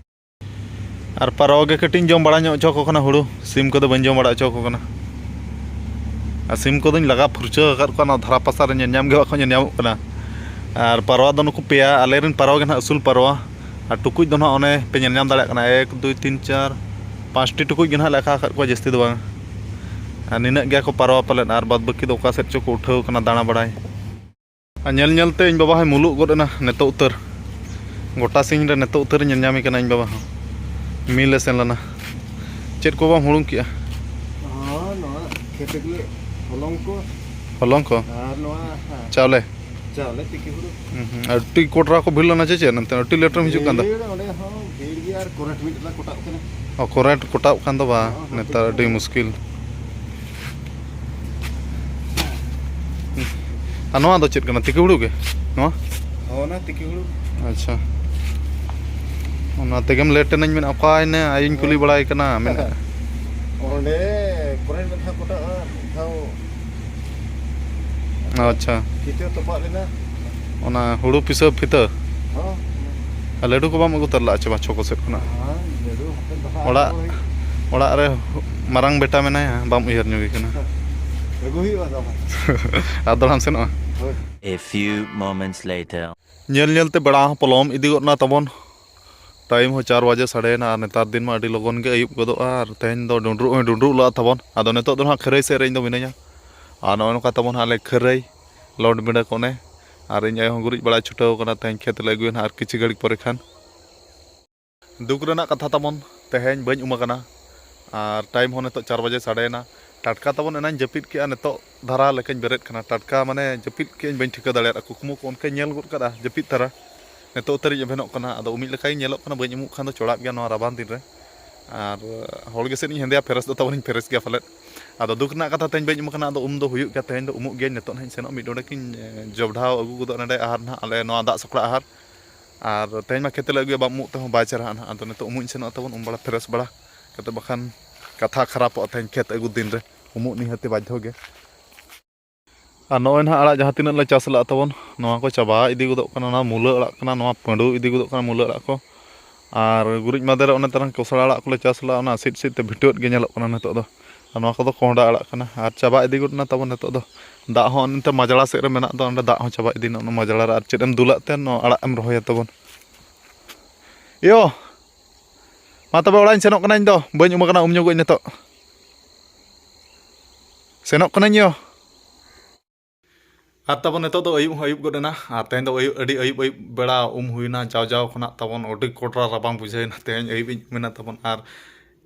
ᱟᱨ ᱯᱟᱨᱣᱟ ᱜᱮ ᱠᱟᱹᱴᱤᱡ ᱤᱧ ᱡᱚᱢ ᱵᱟᱲᱟ ᱧᱚᱜ ᱦᱚᱪᱚ ᱟᱠᱚ ᱠᱟᱱᱟ ᱦᱩᱲᱩ, ᱥᱤᱢ ᱠᱚᱫᱚ ᱵᱟᱹᱧ ᱡᱚᱢ ᱵᱟᱲᱟ ᱦᱚᱪᱚ ᱟᱠᱚ ᱠᱟᱱᱟ᱾ ᱟᱨ ᱥᱤᱢ ᱠᱚᱫᱚᱧ ᱞᱟᱜᱟ ᱯᱷᱩᱨᱪᱟᱹ ᱟᱠᱟᱫ ᱠᱚᱣᱟ, ᱱᱚᱣᱟ ᱫᱷᱟᱨᱟ ᱯᱟᱥᱟ ᱨᱮ ᱧᱮᱞ ᱧᱟᱢ ᱜᱮ ᱵᱟᱠᱚ ᱧᱮᱞ ᱧᱟᱢᱚᱜ ᱠᱟᱱᱟ᱾ ᱟᱨ ᱯᱟᱨᱣᱟ ᱫᱚ ᱱᱩᱠᱩ ᱯᱮᱭᱟ, ᱟᱞᱮ ᱨᱮᱱ ᱯᱟᱨᱣᱟ ᱜᱮ ᱱᱟᱦᱟᱜ ᱟᱹᱥᱩᱞ ᱯᱟᱨᱣᱟ᱾ ᱟᱨ ᱴᱩᱠᱩᱡ ᱫᱚ ᱱᱟᱦᱟᱜ ᱚᱱᱮ ᱯᱮ ᱧᱮᱞ ᱧᱟᱢ ᱫᱟᱲᱮᱭᱟᱜ ᱠᱟᱱᱟ, ᱮᱠ, ᱫᱩᱭ, ᱛᱤᱱ, ᱪᱟᱨ, ᱯᱟᱸᱪᱴᱤ ᱴᱩᱠᱩᱡ ᱜᱮ ᱱᱟᱦᱟᱜ ᱞᱮ ᱟᱠᱟ ᱟᱠᱟᱫ ᱠᱚᱣᱟ, ᱡᱟᱹᱥᱛᱤ ᱫᱚ ᱵᱟᱝ᱾ ᱟᱨ ᱱᱤᱱᱟᱹᱜ ᱜᱮᱭᱟ ᱠᱚ ᱯᱟᱨᱣᱟ ᱯᱟᱞᱮᱫ, ᱟᱨ ᱵᱟᱫ ᱵᱟᱹᱠᱤ ᱫᱚ ᱚᱠᱟ ᱥᱮᱫ ᱪᱚ ᱠᱚ ᱩᱴᱷᱟᱹᱣ ᱠᱟᱱᱟ ᱫᱟᱬᱟ ᱵᱟᱲᱟᱭ᱾ ᱟᱨ ᱧᱮᱞ ᱧᱮᱞ ᱛᱮ ᱤᱧ ᱵᱟᱵᱟ ᱦᱚᱸᱭ ᱢᱩᱞᱩᱜ ᱜᱚᱫ ᱮᱱᱟ ᱱᱤᱛᱚᱜ ᱩᱛᱟᱹᱨ᱾ ᱜᱚᱴᱟ ᱥᱤᱧ ᱨᱮ ᱱᱤᱛᱚᱜ ᱩᱛᱟᱹᱨ ᱤᱧ ᱧᱮᱞ ᱧᱟᱢᱮ ᱠᱟᱱᱟ ᱤᱧ ᱵᱟᱵᱟ ᱦᱚᱸ᱾ ᱢᱤᱞ ᱮ ᱥᱮᱱ ᱞᱮᱱᱟ᱾ ᱪᱮᱫ ᱠᱚ ᱵᱟᱢ ᱦᱩᱲᱩᱝ ᱠᱮᱜᱼᱟ? ᱦᱚᱸ, ᱱᱚᱣᱟ ᱠᱷᱮᱛ ᱨᱮᱜᱮ ᱦᱚᱞᱚᱝ ᱠᱚ᱾ ᱦᱚᱞᱚᱝ ᱠᱚ? ᱟᱨ ᱱᱚᱣᱟ, ᱦᱮᱸ᱾ ᱪᱟᱣᱞᱮ? ᱪᱟᱣᱞᱮ ᱛᱤᱠᱤ ᱦᱩᱲᱩ᱾ ᱦᱩᱸ, ᱦᱩᱸ᱾ ᱟᱹᱰᱤ ᱠᱚᱴᱨᱟ ᱠᱚ ᱵᱷᱤᱲ ᱞᱮᱱᱟ ᱪᱮ ᱪᱮᱫ? ᱱᱚᱛᱮ ᱟᱹᱰᱤ ᱞᱮᱴ ᱨᱮᱢ ᱦᱤᱡᱩᱜ ᱠᱟᱱ ᱫᱚ᱾ ᱵᱷᱤᱲ ᱚᱸᱰᱮ ᱦᱚᱸ ᱵᱷᱤᱲ ᱜᱮᱭᱟ, ᱟᱨ ᱠᱚᱨᱮᱱᱴ ᱢᱤᱫ ᱵᱮᱲᱟ ᱠᱚᱴᱟᱜ ᱠᱟᱱᱟ᱾ ᱚ, ᱠᱚᱨᱮᱱᱴ ᱠᱚᱴᱟᱜ ᱠᱟᱱ ᱫᱚ ᱵᱟᱝ? ᱦᱚᱸ, ᱦᱚᱸ, ᱱᱮᱛᱟᱨ ᱟᱹᱰᱤ ᱢᱩᱥᱠᱤᱞ᱾ ᱟᱨ ᱱᱚᱣᱟ ᱫᱚ ᱪᱮᱫ ᱠᱟᱱᱟ? ᱛᱤᱠᱤ ᱦᱩᱲᱩ ᱜᱮ ᱱᱚᱣᱟ? ᱦᱚᱸ, ᱚᱱᱟ ᱛᱤᱠᱤ ᱦᱩᱲᱩ᱾ ᱟᱪᱪᱷᱟ, ᱚᱱᱟ ᱛᱮᱜᱮᱢ ᱞᱮᱴ ᱮᱱᱟᱹᱧ, ᱢᱮᱱᱟ ᱚᱠᱟᱭᱮᱱᱟ ᱟᱭᱳᱧ ᱠᱩᱞᱤ ᱵᱟᱲᱟᱭ ᱠᱟᱱᱟ, ᱢᱮᱱᱟ᱾ ᱚᱸᱰᱮ ᱠᱚᱨᱮᱱᱴ ᱢᱤᱫ ᱫᱷᱟᱣ ᱠᱚᱴᱟᱜᱼᱟ, ᱢᱤᱫ ᱫᱷᱟᱣ ᱟᱪᱪᱷᱟ᱾ ᱠᱤᱛᱟᱹ ᱛᱚᱯᱟᱜ ᱞᱮᱱᱟ᱾ ᱚᱱᱟ ᱦᱩᱲᱩ ᱯᱤᱥᱟᱹ ᱯᱷᱤᱛᱟᱹ? ᱦᱚᱸ᱾ ᱟᱨ ᱞᱟᱹᱰᱩ ᱠᱚ ᱵᱟᱢ ᱟᱹᱜᱩ ᱛᱟᱨᱟ ᱞᱮᱫᱼᱟ ᱪᱮ ᱵᱟᱝ ᱪᱷᱚᱠᱚ ᱥᱮᱫ ᱠᱷᱚᱱᱟᱜ? ᱦᱮᱸ, ᱞᱟᱹᱰᱩ ᱦᱟᱯᱮ ᱫᱚᱦᱚ ᱚᱲᱟᱜ, ᱟᱹᱜᱩ ᱦᱩᱭᱩᱜᱼᱟ᱾ ᱚᱲᱟᱜ ᱨᱮ ᱢᱟᱨᱟᱝ ᱵᱮᱴᱟ ᱢᱮᱱᱟᱭᱟ, ᱵᱟᱢ ᱩᱭᱦᱟᱹᱨ ᱧᱚᱜᱮ ᱠᱟᱱᱟ᱾ ᱟᱹᱜᱩ ᱦᱩᱭᱩᱜᱼᱟ ᱫᱚ᱾ ᱟᱨ ᱫᱚᱲᱦᱟᱢ ᱥᱮᱱᱚᱜᱼᱟ? ᱦᱳᱭ᱾ A few moments later. ᱧᱮᱞ ᱧᱮᱞ ᱛᱮ ᱵᱮᱲᱟ ᱦᱚᱸ ᱯᱚᱞᱚᱢ ᱤᱫᱤ ᱜᱚᱫ ᱮᱱᱟ ᱛᱟᱵᱚᱱ᱾ ᱴᱟᱭᱤᱢ ᱦᱚᱸ ᱪᱟᱨ ᱵᱟᱡᱮ ᱥᱟᱰᱮᱭᱮᱱᱟ, ᱟᱨ ᱱᱮᱛᱟᱨ ᱫᱤᱱ ᱢᱟ ᱟᱹᱰᱤ ᱞᱚᱜᱚᱱ ᱜᱮ ᱟᱹᱭᱩᱵ ᱜᱚᱫᱚᱜᱼᱟ, ᱟᱨ ᱛᱮᱦᱮᱧ ᱫᱚ ᱰᱩᱸᱰᱨᱩᱜ ᱦᱚᱸᱭ ᱰᱩᱸᱰᱨᱩᱜ ᱞᱟᱜᱼᱟ ᱛᱟᱵᱚᱱ᱾ ᱟᱫᱚ ᱱᱤᱛᱚᱜ ᱫᱚ ᱱᱟᱦᱟᱜ ᱠᱷᱟᱹᱨᱟᱹᱭ ᱥᱮᱫ ᱨᱮ ᱤᱧ ᱫᱚ ᱢᱤᱱᱟᱹᱧᱟ, ᱟᱨ ᱱᱚᱜᱼᱚᱭ ᱱᱚᱝᱠᱟ ᱛᱟᱵᱚᱱ ᱦᱟᱸᱜ ᱞᱮ ᱠᱷᱟᱹᱨᱟᱹᱭ ᱞᱚᱰ ᱵᱤᱸᱰᱟᱹ ᱠᱚ ᱚᱱᱮ, ᱟᱨ ᱤᱧ ᱟᱭᱳ ᱦᱚᱸ ᱜᱩᱨᱤᱡ ᱵᱟᱲᱟᱭ ᱪᱷᱩᱴᱟᱹᱣ ᱠᱟᱱᱟ, ᱛᱮᱦᱮᱧ ᱠᱷᱮᱛ ᱞᱮ ᱟᱹᱜᱩᱭᱟ ᱱᱟᱦᱟᱜ ᱟᱨ ᱠᱤᱪᱷᱩ ᱜᱷᱟᱹᱲᱤᱡ ᱯᱚᱨᱮ ᱠᱷᱟᱱ᱾ ᱫᱩᱠ ᱨᱮᱱᱟᱜ ᱠᱟᱛᱷᱟ ᱛᱟᱵᱚᱱ, ᱛᱮᱦᱮᱧ ᱵᱟᱹᱧ ᱩᱢ ᱟᱠᱟᱱᱟ, ᱟᱨ ᱴᱟᱭᱤᱢ ᱦᱚᱸ ᱱᱤᱛᱚᱜ ᱪᱟᱨ ᱵᱟᱡᱮ ᱥᱟᱰᱮᱭᱮᱱᱟ᱾ ᱴᱟᱴᱠᱟ ᱛᱟᱵᱚᱱ ᱮᱱᱟᱧ ᱡᱟᱹᱯᱤᱫ ᱠᱮᱜᱼᱟ, ᱱᱤᱛᱚᱜ ᱫᱷᱟᱨᱟ ᱞᱮᱠᱟᱧ ᱵᱮᱨᱮᱫ ᱠᱟᱱᱟ᱾ ᱴᱟᱴᱠᱟ ᱢᱟᱱᱮ ᱡᱟᱹᱯᱤᱫ ᱠᱮᱜᱼᱟᱹᱧ, ᱵᱟᱹᱧ ᱴᱷᱤᱠᱟᱹ ᱫᱟᱲᱮᱭᱟᱫᱼᱟ, ᱠᱩᱠᱢᱩ ᱠᱚ ᱚᱱᱠᱟᱧ ᱧᱮᱞ ᱜᱚᱫ ᱠᱟᱫᱼᱟ ᱡᱟᱹᱯᱤᱫ ᱫᱷᱟᱨᱟ᱾ ᱱᱤᱛᱚᱜ ᱩᱛᱟᱹᱨᱤᱧ ᱮᱵᱷᱮᱱᱚᱜ ᱠᱟᱱᱟ, ᱟᱫᱚ ᱩᱢᱤᱡ ᱞᱮᱠᱟᱧ ᱧᱮᱞᱚᱜ ᱠᱟᱱᱟ, ᱵᱟᱹᱧ ᱩᱢᱩᱜ ᱠᱷᱟᱱ ᱫᱚ ᱪᱚᱲᱟᱜ ᱜᱮᱭᱟ ᱱᱚᱣᱟ ᱨᱟᱵᱟᱝ ᱫᱤᱱ ᱨᱮ᱾ ᱟᱨ ᱦᱚᱲ ᱜᱮᱥᱮᱫ ᱤᱧ ᱦᱮᱸᱫᱮᱭᱟ, ᱯᱷᱮᱨᱮᱥ ᱫᱚ ᱛᱟᱵᱚᱱᱤᱧ ᱯᱷᱮᱨᱮᱥ ᱜᱮᱭᱟ ᱯᱟᱞᱮᱫ᱾ ᱟᱫᱚ ᱫᱩᱠ ᱨᱮᱱᱟᱜ ᱠᱟᱛᱷᱟ, ᱛᱮᱦᱮᱧ ᱵᱟᱹᱧ ᱩᱢ ᱠᱟᱱᱟ, ᱟᱫᱚ ᱩᱢ ᱫᱚ ᱦᱩᱭᱩᱜ ᱜᱮᱭᱟ, ᱛᱮᱦᱮᱧ ᱫᱚ ᱩᱢᱩᱜ ᱜᱤᱭᱟᱹᱧ᱾ ᱱᱤᱛᱚᱜ ᱱᱟᱦᱟᱜ ᱤᱧ ᱥᱮᱱᱚᱜ, ᱢᱤᱫ ᱰᱚᱸᱰᱮᱠ ᱤᱧ ᱡᱚᱵᱰᱷᱟᱣ ᱟᱹᱜᱩ ᱜᱚᱫᱚᱜ ᱱᱚᱰᱮ ᱟᱦᱟᱨ ᱱᱟᱦᱟᱜ, ᱟᱞᱮ ᱱᱚᱣᱟ ᱫᱟᱜ ᱥᱚᱠᱲᱟ ᱟᱦᱟᱨ᱾ ᱟᱨ ᱛᱮᱦᱮᱧ ᱢᱟ ᱠᱷᱮᱛ ᱞᱮ ᱟᱹᱜᱩᱭᱟ, ᱵᱟᱢ ᱩᱢᱩᱜ ᱛᱮᱦᱚᱸ ᱵᱟᱭ ᱪᱮᱦᱨᱟᱜᱼᱟ ᱱᱟᱦᱟᱜ᱾ ᱟᱫᱚ ᱱᱤᱛᱚᱜ ᱩᱢᱩᱜ ᱤᱧ ᱥᱮᱱᱚᱜᱼᱟ ᱛᱟᱵᱚᱱ, ᱩᱢ ᱵᱟᱲᱟ ᱯᱷᱮᱨᱮᱥ ᱵᱟᱲᱟ ᱠᱟᱛᱮ, ᱵᱟᱠᱷᱟᱱ ᱠᱟᱛᱷᱟ ᱠᱷᱟᱨᱟᱯᱚᱜᱼᱟ ᱛᱮᱦᱮᱧ ᱠᱷᱮᱛ ᱟᱹᱜᱩ ᱫᱤᱱ ᱨᱮ᱾ ᱩᱢᱩᱜ ᱱᱤᱦᱟᱹᱛᱤ ᱵᱟᱫᱽᱫᱷᱚ ᱜᱮ᱾ ᱟᱨ ᱱᱚᱜᱼᱚᱭ ᱱᱟᱦᱟᱜ ᱟᱲᱟᱜ ᱡᱟᱦᱟᱸ ᱛᱤᱱᱟᱹᱜ ᱞᱮ ᱪᱟᱥ ᱞᱟᱜᱼᱟ ᱛᱟᱵᱚᱱ, ᱱᱚᱣᱟ ᱠᱚ ᱪᱟᱵᱟ ᱤᱫᱤ ᱜᱚᱫᱚᱜ ᱠᱟᱱᱟ᱾ ᱱᱚᱣᱟ ᱢᱩᱞᱟᱹ ᱟᱲᱟᱜ ᱠᱟᱱᱟ, ᱱᱚᱣᱟ ᱯᱟᱺᱰᱩ ᱤᱫᱤ ᱜᱚᱫᱚᱜ ᱠᱟᱱᱟ ᱢᱩᱞᱟᱹ ᱟᱲᱟᱜ ᱠᱚ᱾ ᱟᱨ ᱜᱩᱨᱤᱡ ᱢᱟᱫᱮ ᱨᱮ ᱚᱱᱮ ᱛᱟᱨᱟᱝ ᱠᱚᱥᱲᱟ ᱟᱲᱟᱜ ᱠᱚᱞᱮ ᱪᱟᱥ ᱞᱟᱜᱼᱟ, ᱚᱱᱟ ᱥᱤᱫ ᱥᱤᱫ ᱛᱮ ᱵᱷᱤᱴᱟᱹᱣᱮᱫ ᱜᱮ ᱧᱮᱞᱚᱜ ᱠᱟᱱᱟ ᱱᱤᱛᱚᱜ ᱫᱚ᱾ ᱟᱨ ᱱᱚᱣᱟ ᱠᱚᱫᱚ ᱠᱚᱸᱦᱰᱟ ᱟᱲᱟᱜ ᱠᱟᱱᱟ᱾ ᱟᱨ ᱪᱟᱵᱟ ᱤᱫᱤ ᱜᱚᱫ ᱮᱱᱟ ᱛᱟᱵᱚᱱ ᱱᱤᱛᱚᱜ ᱫᱚ᱾ ᱫᱟᱜ ᱦᱚᱸ ᱚᱱᱛᱮ ᱢᱟᱡᱽᱲᱟ ᱥᱮᱫ ᱨᱮ ᱢᱮᱱᱟᱜ ᱫᱚ, ᱚᱸᱰᱮ ᱫᱟᱜ ᱦᱚᱸ ᱪᱟᱵᱟ ᱤᱫᱤᱭᱮᱱᱟ ᱚᱱᱟ ᱢᱟᱡᱽᱲᱟ ᱨᱮ᱾ ᱟᱨ ᱪᱮᱫ ᱮᱢ ᱫᱩᱞᱟᱜ ᱛᱮ ᱱᱚᱣᱟ ᱟᱲᱟᱜ ᱮᱢ ᱨᱚᱦᱚᱭᱟ ᱛᱟᱵᱚᱱ? ᱭᱳ, ᱢᱟ ᱛᱚᱵᱮ ᱚᱲᱟᱜ ᱤᱧ ᱥᱮᱱᱚᱜ ᱠᱟᱱᱟ ᱤᱧ ᱫᱚ, ᱵᱟᱹᱧ ᱩᱢ ᱟᱠᱟᱱᱟ, ᱩᱢ ᱧᱚᱜᱚᱜ ᱟᱹᱧ ᱱᱤᱛᱚᱜ᱾ ᱥᱮᱱᱚᱜ ᱠᱟᱹᱱᱟᱹᱧ ᱭᱚ᱾ ᱟᱨ ᱛᱟᱵᱚᱱ ᱱᱤᱛᱚᱜ ᱫᱚ ᱟᱹᱭᱩᱵ ᱦᱚᱸ ᱟᱹᱭᱩᱵ ᱜᱚᱫ ᱮᱱᱟ, ᱟᱨ ᱛᱮᱦᱮᱧ ᱫᱚ ᱟᱹᱭᱩᱵ, ᱟᱹᱰᱤ ᱟᱹᱭᱩᱵ ᱟᱹᱭᱩᱵ ᱵᱮᱲᱟ ᱩᱢ ᱦᱩᱭᱱᱟ᱾ ᱡᱟᱣ ᱡᱟᱣ ᱠᱷᱚᱱᱟᱜ ᱛᱟᱵᱚᱱ ᱟᱹᱰᱤ ᱠᱚᱰᱨᱟ ᱨᱟᱵᱟᱝ ᱵᱩᱡᱷᱟᱹᱣ ᱮᱱᱟ, ᱛᱮᱦᱮᱧ ᱟᱹᱭᱩᱵ ᱤᱧ ᱩᱢᱮᱱᱟ ᱛᱟᱵᱚᱱ᱾ ᱟᱨ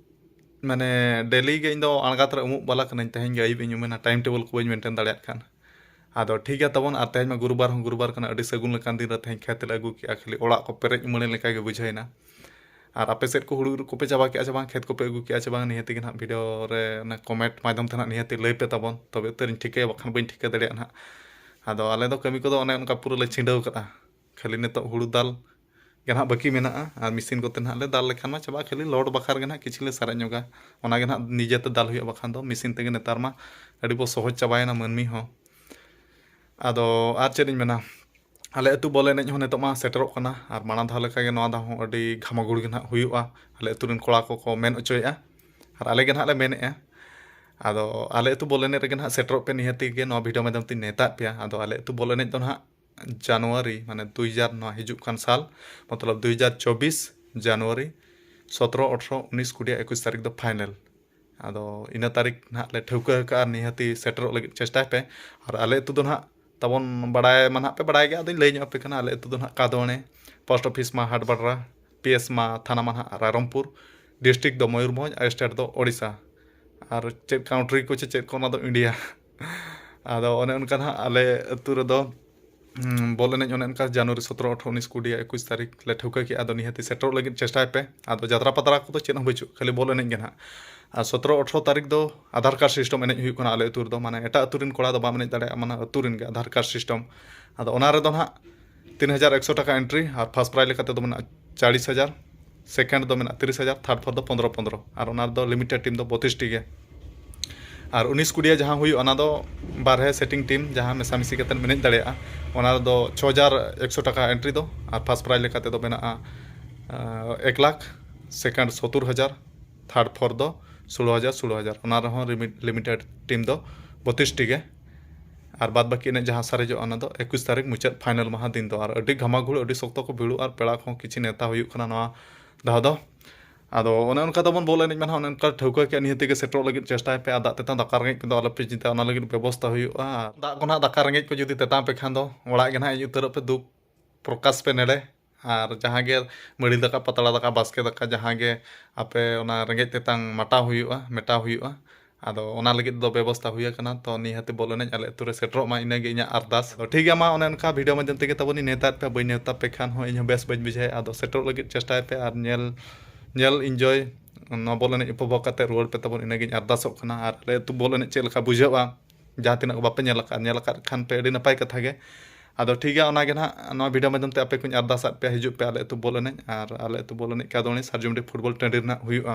ᱢᱟᱱᱮ ᱰᱮᱞᱤ ᱜᱮ ᱤᱧ ᱫᱚ ᱟᱬᱜᱟᱛ ᱨᱮ ᱩᱢᱩᱜ ᱵᱟᱞᱟ ᱠᱟᱹᱱᱟᱹᱧ, ᱛᱮᱦᱮᱧ ᱜᱮ ᱟᱹᱭᱩᱵ ᱤᱧ ᱩᱢᱮᱱᱟ, ᱴᱟᱭᱤᱢ ᱴᱮᱵᱚᱞ ᱠᱚ ᱵᱟᱹᱧ ᱢᱮᱱᱴᱮᱱ ᱫᱟᱲᱮᱭᱟᱜ ᱠᱟᱱ᱾ ᱟᱫᱚ ᱴᱷᱤᱠ ᱜᱮᱭᱟ ᱛᱟᱵᱚᱱ, ᱟᱨ ᱛᱮᱦᱮᱧ ᱢᱟ ᱜᱩᱨᱩᱵᱟᱨ ᱦᱚᱸ ᱜᱩᱨᱩᱵᱟᱨ ᱠᱟᱱᱟ, ᱟᱹᱰᱤ ᱥᱟᱹᱜᱩᱱ ᱞᱮᱠᱟᱱ ᱫᱤᱱ ᱨᱮ ᱛᱮᱦᱮᱧ ᱠᱷᱮᱛ ᱞᱮ ᱟᱹᱜᱩ ᱠᱮᱜᱼᱟ, ᱠᱷᱟᱹᱞᱤ ᱚᱲᱟᱜ ᱠᱚ ᱯᱮᱨᱮᱡ ᱩᱢᱟᱹᱲᱮ ᱞᱮᱠᱟ ᱜᱮ ᱵᱩᱡᱷᱟᱹᱣ ᱮᱱᱟ᱾ ᱟᱨ ᱟᱯᱮ ᱥᱮᱫ ᱠᱚ ᱦᱩᱲᱩ ᱤᱨ ᱠᱚᱯᱮ ᱪᱟᱵᱟ ᱠᱮᱜᱼᱟ ᱥᱮ ᱵᱟᱝ, ᱠᱷᱮᱛ ᱠᱚᱯᱮ ᱟᱹᱜᱩ ᱠᱮᱜᱼᱟ ᱥᱮ ᱵᱟᱝ, ᱱᱤᱦᱟᱹᱛᱤ ᱜᱮ ᱱᱟᱦᱟᱜ ᱵᱷᱤᱰᱤᱭᱳ ᱨᱮ ᱚᱱᱟ ᱠᱚᱢᱮᱱᱴ ᱢᱟᱫᱽᱫᱷᱚᱢ ᱛᱮ ᱱᱟᱦᱟᱜ ᱱᱤᱦᱟᱹᱛᱤ ᱞᱟᱹᱭ ᱯᱮ ᱛᱟᱵᱚᱱ, ᱛᱚᱵᱮ ᱩᱛᱟᱹᱨᱤᱧ ᱴᱷᱤᱠᱟᱹᱭᱟ, ᱵᱟᱠᱷᱟᱱ ᱵᱟᱹᱧ ᱴᱷᱤᱠᱟᱹ ᱫᱟᱲᱮᱭᱟᱜᱼᱟ ᱱᱟᱦᱟᱜ᱾ ᱟᱫᱚ ᱟᱞᱮ ᱫᱚ ᱠᱟᱹᱢᱤ ᱠᱚᱫᱚ ᱚᱱᱮ ᱚᱱᱠᱟ ᱯᱩᱨᱟᱹ ᱞᱮ ᱪᱷᱤᱰᱟᱹᱣ ᱠᱟᱜᱼᱟ, ᱠᱷᱟᱹᱞᱤ ᱱᱤᱛᱚᱜ ᱦᱩᱲᱩ ᱫᱟᱞ ᱜᱮ ᱱᱟᱦᱟᱜ ᱵᱟᱹᱠᱤ ᱢᱮᱱᱟᱜᱼᱟ, ᱟᱨ ᱢᱮᱥᱤᱱ ᱠᱚᱛᱮ ᱱᱟᱦᱟᱜ ᱞᱮ ᱫᱟᱞ ᱞᱮᱠᱷᱟᱱ ᱢᱟ ᱪᱟᱵᱟᱜᱼᱟ, ᱠᱷᱟᱹᱞᱤ ᱞᱳᱰ ᱵᱟᱠᱷᱨᱟ ᱜᱮ ᱱᱟᱦᱟᱜ ᱠᱤᱪᱷᱩ ᱞᱮ ᱥᱟᱨᱮᱡ ᱧᱚᱜᱟ, ᱚᱱᱟ ᱜᱮ ᱱᱟᱦᱟᱜ ᱱᱤᱡᱮᱛᱮ ᱫᱟᱞ ᱦᱩᱭᱩᱜᱼᱟ, ᱵᱟᱠᱷᱟᱱ ᱫᱚ ᱢᱮᱥᱤᱱ ᱛᱮᱜᱮ ᱱᱮᱛᱟᱨ ᱢᱟ ᱟᱹᱰᱤ ᱵᱚ ᱥᱚᱦᱚᱡᱽ ᱪᱟᱵᱟᱭᱮᱱᱟ ᱢᱟᱹᱱᱢᱤ ᱦᱚᱸ᱾ ᱟᱫᱚ ᱟᱨ ᱪᱮᱫ ᱤᱧ ᱢᱮᱱᱟ, ᱟᱞᱮ ᱟᱹᱛᱩ ᱵᱚᱞ ᱮᱱᱮᱡ ᱦᱚᱸ ᱱᱤᱛᱚᱜ ᱢᱟ ᱥᱮᱴᱮᱨᱚᱜ ᱠᱟᱱᱟ, ᱟᱨ ᱢᱟᱲᱟᱝ ᱫᱷᱟᱣ ᱞᱮᱠᱟᱜᱮ ᱱᱚᱣᱟ ᱫᱷᱟᱣ ᱦᱚᱸ ᱟᱹᱰᱤ ᱜᱷᱟᱢᱟᱜᱷᱩᱲ ᱜᱮ ᱱᱟᱦᱟᱜ ᱦᱩᱭᱩᱜᱼᱟ᱾ ᱟᱞᱮ ᱟᱹᱛᱩ ᱨᱮᱱ ᱠᱚᱲᱟ ᱠᱚᱠᱚ ᱢᱮᱱ ᱦᱚᱪᱚᱭᱮᱫᱼᱟ, ᱟᱨ ᱟᱞᱮ ᱜᱮ ᱱᱟᱦᱟᱜ ᱞᱮ ᱢᱮᱱᱮᱫᱼᱟ᱾ ᱟᱫᱚ ᱟᱞᱮ ᱟᱹᱛᱩ ᱵᱚᱞ ᱮᱱᱮᱡ ᱨᱮᱜᱮ ᱱᱟᱦᱟᱜ ᱥᱮᱴᱮᱨᱚᱜ ᱯᱮ, ᱱᱤᱦᱟᱹᱛᱤ ᱜᱮ ᱱᱚᱣᱟ ᱵᱷᱤᱰᱤᱭᱳ ᱢᱟᱫᱽᱫᱷᱚᱢ ᱛᱮᱧ ᱱᱮᱣᱛᱟᱭᱮᱫ ᱯᱮᱭᱟ᱾ ᱟᱫᱚ ᱟᱞᱮ ᱟᱹᱛᱩ ᱵᱚᱞ ᱮᱱᱮᱡ ᱫᱚ ᱱᱟᱦᱟᱜ ᱡᱟᱱᱩᱣᱟᱨᱤ, ᱢᱟᱱᱮ ᱫᱩᱭ ᱦᱟᱡᱟᱨ, ᱱᱚᱣᱟ ᱦᱤᱡᱩᱜ ᱠᱟᱱ ᱥᱟᱞ, ᱢᱚᱛᱞᱚᱵ ᱫᱩᱭ ᱦᱟᱡᱟᱨ ᱪᱚᱵᱵᱤᱥ ᱡᱟᱱᱩᱣᱟᱨᱤ ᱥᱚᱛᱨᱚ, ᱟᱴᱷᱨᱚ, ᱩᱱᱤᱥ, ᱠᱩᱲᱤ, ᱮᱠᱩᱥ ᱛᱟᱹᱨᱤᱠᱷ ᱫᱚ ᱯᱷᱟᱭᱱᱮᱞ᱾ ᱟᱫᱚ ᱤᱱᱟᱹ ᱛᱟᱹᱨᱤᱠᱷ ᱱᱟᱦᱟᱜ ᱞᱮ ᱴᱷᱟᱹᱣᱠᱟᱹ ᱟᱠᱟᱫᱼᱟ, ᱱᱤᱦᱟᱹᱛᱤ ᱥᱮᱴᱮᱨᱚᱜ ᱞᱟᱹᱜᱤᱫ ᱪᱮᱥᱴᱟᱭ ᱯᱮ᱾ ᱟᱨ ᱟᱞᱮ ᱟᱹᱛᱩ ᱫᱚ ᱱᱟᱦᱟᱜ ᱛᱟᱵᱚᱱ ᱵᱟᱲᱟᱭ ᱢᱟ ᱱᱟᱦᱟᱜ ᱯᱮ ᱵᱟᱲᱟᱭ ᱜᱮᱭᱟ, ᱟᱫᱚᱧ ᱞᱟᱹᱭ ᱧᱚᱜ ᱟᱯᱮ ᱠᱟᱱᱟ, ᱟᱞᱮ ᱟᱹᱛᱩ ᱫᱚ ᱱᱟᱦᱟᱜ ᱠᱟᱫᱚᱣᱟᱱᱮ, ᱯᱳᱥᱴ ᱚᱯᱷᱤᱥ ᱢᱟ ᱦᱟᱴᱵᱟᱲᱨᱟ, ᱯᱤ ᱮᱥ ᱢᱟ ᱛᱷᱟᱱᱟ ᱢᱟ ᱱᱟᱦᱟᱜ ᱨᱟᱭᱨᱚᱝᱯᱩᱨ, ᱰᱤᱥᱴᱨᱤᱠᱴ ᱫᱚ ᱢᱚᱭᱩᱨᱵᱷᱚᱸᱡᱽ ᱟᱨ ᱥᱴᱮᱴ ᱫᱚ ᱳᱰᱤᱥᱟ᱾ ᱟᱨ ᱪᱮᱫ ᱠᱟᱱᱴᱨᱤ ᱠᱚ ᱪᱮ ᱪᱮᱫ ᱠᱚ, ᱚᱱᱟ ᱫᱚ ᱤᱱᱰᱤᱭᱟ᱾ ᱟᱫᱚ ᱚᱱᱮ ᱚᱱᱠᱟ ᱱᱟᱦᱟᱜ ᱟᱞᱮ ᱟᱹᱛᱩ ᱨᱮᱫᱚ ᱦᱩᱸ, ᱵᱚᱞ ᱮᱱᱮᱡ ᱚᱱᱮ ᱚᱱᱠᱟ ᱡᱟᱱᱩᱣᱟᱨᱤ ᱥᱚᱛᱨᱚ, ᱟᱴᱷᱨᱚ, ᱩᱱᱤᱥ, ᱠᱩᱲᱤ, ᱮᱠᱩᱥ ᱛᱟᱹᱨᱤᱠᱷ ᱞᱮ ᱴᱷᱟᱹᱣᱠᱟᱹ ᱠᱮᱜᱼᱟ᱾ ᱟᱫᱚ ᱱᱤᱦᱟᱹᱛᱤ ᱥᱮᱴᱮᱨᱚᱜ ᱞᱟᱹᱜᱤᱫ ᱪᱮᱥᱴᱟᱭ ᱯᱮ᱾ ᱟᱫᱚ ᱡᱟᱛᱨᱟ ᱯᱟᱛᱨᱟ ᱠᱚᱫᱚ ᱪᱮᱫ ᱦᱚᱸ ᱵᱟᱹᱪᱩᱜ, ᱠᱷᱟᱹᱞᱤ ᱵᱚᱞ ᱮᱱᱮᱡ ᱜᱮ ᱱᱟᱦᱟᱜ᱾ ᱟᱨ ᱥᱚᱛᱨᱚ, ᱟᱴᱷᱨᱚ ᱛᱟᱹᱨᱤᱠᱷ ᱫᱚ ᱟᱫᱷᱟᱨ ᱠᱟᱨᱰ ᱥᱤᱥᱴᱮᱢ ᱮᱱᱮᱡ ᱦᱩᱭᱩᱜ ᱠᱟᱱᱟ ᱟᱞᱮ ᱟᱹᱛᱩ ᱨᱮᱫᱚ, ᱢᱟᱱᱮ ᱮᱴᱟᱜ ᱟᱹᱛᱩ ᱨᱮᱱ ᱠᱚᱲᱟ ᱫᱚ ᱵᱟᱢ ᱮᱱᱮᱡ ᱫᱟᱲᱮᱭᱟᱜᱼᱟ, ᱢᱟᱱᱮ ᱟᱹᱛᱩ ᱨᱮᱱ ᱜᱮ ᱟᱫᱷᱟᱨ ᱠᱟᱨᱰ ᱥᱤᱥᱴᱮᱢ᱾ ᱟᱫᱚ ᱚᱱᱟ ᱨᱮᱫᱚ ᱱᱟᱦᱟᱜ ᱛᱤᱱ ᱦᱟᱡᱟᱨ ᱮᱠᱥᱚ ᱴᱟᱠᱟ ᱮᱱᱴᱨᱤ, ᱟᱨ ᱯᱷᱟᱥᱴ ᱯᱨᱟᱭᱤᱡᱽ ᱞᱮᱠᱟᱛᱮ ᱫᱚ ᱢᱮᱱᱟᱜᱼᱟ ᱪᱟᱞᱤᱥ ᱦᱟᱡᱟᱨ, ᱥᱮᱠᱮᱱᱰ ᱫᱚ ᱢᱮᱱᱟᱜᱼᱟ ᱛᱤᱨᱤᱥ ᱦᱟᱡᱟᱨ, ᱛᱷᱟᱨᱰ ᱯᱷᱳᱨ ᱫᱚ ᱯᱚᱱᱫᱽᱨᱚ ᱯᱚᱱᱫᱽᱨᱚ, ᱟᱨ ᱚᱱᱟ ᱨᱮᱫᱚ ᱞᱤᱢᱤᱴᱮᱰ ᱴᱤᱢ ᱫᱚ ᱵᱚᱛᱤᱥ ᱴᱤ ᱜᱮ᱾ ᱟᱨ ᱩᱱᱤᱥ ᱠᱩᱲᱤᱭᱟ ᱡᱟᱦᱟᱸ ᱦᱩᱭᱩᱜᱼᱟ, ᱚᱱᱟ ᱫᱚ ᱵᱟᱨᱦᱮ ᱥᱮᱴᱤᱝ ᱴᱤᱢ ᱡᱟᱦᱟᱸ ᱢᱮᱥᱟᱢᱤᱥᱤ ᱠᱟᱛᱮᱫ ᱮᱱᱮᱡ ᱫᱟᱲᱮᱭᱟᱜᱼᱟ, ᱚᱱᱟ ᱨᱮᱫᱚ ᱪᱷᱚ ᱦᱟᱡᱟᱨ ᱮᱠᱥᱚ ᱴᱟᱠᱟ ᱮᱱᱴᱨᱤ ᱫᱚ, ᱟᱨ ᱯᱷᱟᱥᱴ ᱯᱨᱟᱭᱤᱡᱽ ᱞᱮᱠᱟ ᱛᱮᱫᱚ ᱢᱮᱱᱟᱜᱼᱟ ᱮᱠ ᱞᱟᱠᱷ, ᱥᱮᱠᱮᱱᱰ ᱥᱚᱛᱛᱚᱨ ᱦᱟᱡᱟᱨ, ᱛᱷᱟᱨᱰ ᱯᱷᱳᱨ ᱫᱚ ᱥᱳᱞᱳ ᱦᱟᱡᱟᱨ, ᱥᱳᱞᱳ ᱦᱟᱡᱟᱨ᱾ ᱚᱱᱟ ᱨᱮᱦᱚᱸ ᱞᱤᱢᱤᱴᱮᱰ ᱴᱤᱢ ᱫᱚ ᱵᱚᱛᱤᱥ ᱴᱤ ᱜᱮ᱾ ᱟᱨ ᱵᱟᱫ ᱵᱟᱹᱠᱤ ᱮᱱᱮᱡ ᱡᱟᱦᱟᱸ ᱥᱟᱨᱮᱡᱚᱜᱼᱟ, ᱚᱱᱟ ᱫᱚ ᱮᱠᱩᱥ ᱛᱟᱹᱨᱤᱠᱷ ᱢᱩᱪᱟᱹᱫ ᱯᱷᱟᱭᱱᱮᱞ ᱢᱟᱦᱟ ᱫᱤᱱ ᱫᱚ᱾ ᱟᱨ ᱟᱹᱰᱤ ᱜᱷᱟᱢᱟᱜᱷᱩᱲ, ᱟᱹᱰᱤ ᱥᱚᱠᱛᱚ ᱠᱚ ᱵᱷᱤᱲᱚᱜᱼᱟ, ᱟᱨ ᱯᱮᱲᱟ ᱠᱚᱦᱚᱸ ᱠᱤᱪᱷᱩ ᱱᱮᱣᱛᱟ ᱦᱩᱭᱩᱜ ᱠᱟᱱᱟ ᱱᱚᱣᱟ ᱫᱷᱟᱣ ᱫᱚ᱾ ᱟᱫᱚ ᱚᱱᱮ ᱚᱱᱠᱟ ᱛᱟᱵᱚᱱ ᱵᱚᱞ ᱮᱱᱮᱡ ᱢᱟ ᱱᱟᱦᱟᱜ, ᱚᱱᱮ ᱚᱱᱠᱟ ᱴᱷᱟᱹᱣᱠᱟᱹ ᱠᱮᱫ ᱱᱤᱦᱟᱹᱛ ᱜᱮ ᱥᱮᱴᱮᱨᱚᱜ ᱞᱟᱹᱜᱤᱫ ᱪᱮᱥᱴᱟᱭ ᱯᱮ᱾ ᱟᱨ ᱫᱟᱜ ᱛᱮᱛᱟᱝ ᱫᱟᱠᱟ ᱨᱮᱸᱜᱮᱡ ᱠᱚᱫᱚ ᱟᱞᱚᱯᱮ ᱪᱤᱱᱛᱟᱹᱭᱟ, ᱚᱱᱟ ᱞᱟᱹᱜᱤᱫ ᱵᱮᱵᱚᱥᱛᱟ ᱦᱩᱭᱩᱜᱼᱟ᱾ ᱟᱨ ᱫᱟᱜ ᱠᱚ ᱱᱟᱦᱟᱜ ᱫᱟᱠᱟ ᱨᱮᱸᱜᱮᱡ ᱠᱚ ᱡᱩᱫᱤ ᱛᱮᱛᱟᱝ ᱯᱮ ᱠᱷᱟᱱ ᱫᱚ ᱚᱲᱟᱜ ᱜᱮ ᱱᱟᱦᱟᱜ ᱦᱮᱡ ᱩᱛᱟᱹᱨᱚᱜ ᱯᱮ, ᱫᱩᱠ ᱯᱨᱚᱠᱟᱥ ᱯᱮ ᱱᱮᱰᱮ᱾ ᱟᱨ ᱡᱟᱦᱟᱸ ᱜᱮ ᱢᱟᱹᱲᱤ ᱫᱟᱠᱟ, ᱯᱟᱛᱲᱟ ᱫᱟᱠᱟ, ᱵᱟᱥᱠᱮ ᱫᱟᱠᱟ, ᱡᱟᱦᱟᱸ ᱜᱮ ᱟᱯᱮ ᱚᱱᱟ ᱨᱮᱸᱜᱮᱡ ᱛᱮᱛᱟᱝ ᱢᱟᱴᱟᱣ ᱦᱩᱭᱩᱜᱼᱟ, ᱢᱮᱴᱟᱣ ᱦᱩᱭᱩᱜᱼᱟ, ᱟᱫᱚ ᱚᱱᱟ ᱞᱟᱹᱜᱤᱫ ᱫᱚ ᱵᱮᱵᱚᱥᱛᱟ ᱦᱩᱭ ᱟᱠᱟᱱᱟ᱾ ᱛᱚ ᱱᱤᱦᱟᱹᱛ ᱵᱚᱞ ᱮᱱᱮᱡ ᱟᱞᱮ ᱟᱹᱛᱩ ᱨᱮ ᱥᱮᱴᱮᱨᱚᱜ ᱢᱟ, ᱤᱱᱟᱹᱜᱮ ᱤᱧᱟᱹᱜ ᱟᱨᱫᱟᱥ᱾ ᱛᱚ ᱴᱷᱤᱠ ᱜᱮᱭᱟ, ᱢᱟ ᱚᱱᱮ ᱚᱱᱠᱟ ᱵᱷᱤᱰᱤᱭᱳ ᱢᱟᱫᱽᱫᱷᱚᱢ ᱛᱮᱜᱮ ᱛᱟᱵᱚᱱ ᱤᱧ ᱱᱮᱣᱛᱟᱭᱮᱫ ᱯᱮᱭᱟ, ᱵᱟᱹᱧ ᱱᱮᱣᱛᱟ ᱯᱮ ᱠᱷᱟᱱ ᱦᱚᱸ ᱤᱧ ᱦᱚᱸ ᱵᱮᱥ ᱵᱟᱹᱧ ᱵᱩᱡᱷᱟᱹᱣᱟ᱾ ᱟᱫᱚ ᱥᱮᱴᱮᱨᱚᱜ ᱞᱟᱹᱜᱤᱫ ᱪᱮᱥᱴᱟᱭ ᱯᱮ ᱟᱨ ᱧᱮᱞ, ᱧᱮᱞ ᱤᱱᱡᱚᱭ, ᱱᱚᱣᱟ ᱵᱚᱞ ᱮᱱᱮᱡ ᱩᱯᱚᱵᱷᱳᱜᱽ ᱠᱟᱛᱮ ᱨᱩᱣᱟᱹᱲ ᱯᱮ ᱛᱟᱵᱚᱱ, ᱤᱱᱟᱹᱜᱤᱧ ᱟᱨᱫᱟᱥᱚᱜ ᱠᱟᱱᱟ᱾ ᱟᱨ ᱟᱞᱮ ᱟᱹᱛᱩ ᱵᱚᱞ ᱮᱱᱮᱡ ᱪᱮᱫ ᱞᱮᱠᱟ ᱵᱩᱡᱷᱟᱹᱜᱼᱟ, ᱡᱟᱦᱟᱸ ᱛᱤᱱᱟᱹᱜ ᱵᱟᱯᱮ ᱧᱮᱞ ᱟᱠᱟᱫ, ᱧᱮᱞ ᱟᱠᱟᱫ ᱠᱷᱟᱱ ᱯᱮ ᱟᱹᱰᱤ ᱱᱟᱯᱟᱭ ᱠᱟᱛᱷᱟ ᱜᱮ᱾ ᱟᱫᱚ ᱴᱷᱤᱠ ᱜᱮᱭᱟ, ᱚᱱᱟ ᱜᱮ ᱱᱟᱦᱟᱜ ᱱᱚᱣᱟ ᱵᱷᱤᱰᱤᱭᱳ ᱢᱟᱫᱽᱫᱷᱚᱢ ᱛᱮ ᱟᱯᱮ ᱠᱚᱧ ᱟᱨᱫᱟᱥᱟᱫ ᱯᱮᱭᱟ, ᱦᱤᱡᱩᱜ ᱯᱮ ᱟᱞᱮ ᱟᱹᱛᱩ ᱵᱚᱞ ᱮᱱᱮᱡ᱾ ᱟᱨ ᱟᱞᱮ ᱟᱹᱛᱩ ᱵᱚᱞ ᱮᱱᱮᱡ ᱠᱟᱫᱚᱣᱟᱱᱤ ᱥᱟᱨᱡᱚᱢᱰᱤ ᱯᱷᱩᱴᱵᱚᱞ ᱴᱟᱺᱰᱤ ᱨᱮᱱᱟᱜ ᱦᱩᱭᱩᱜᱼᱟ᱾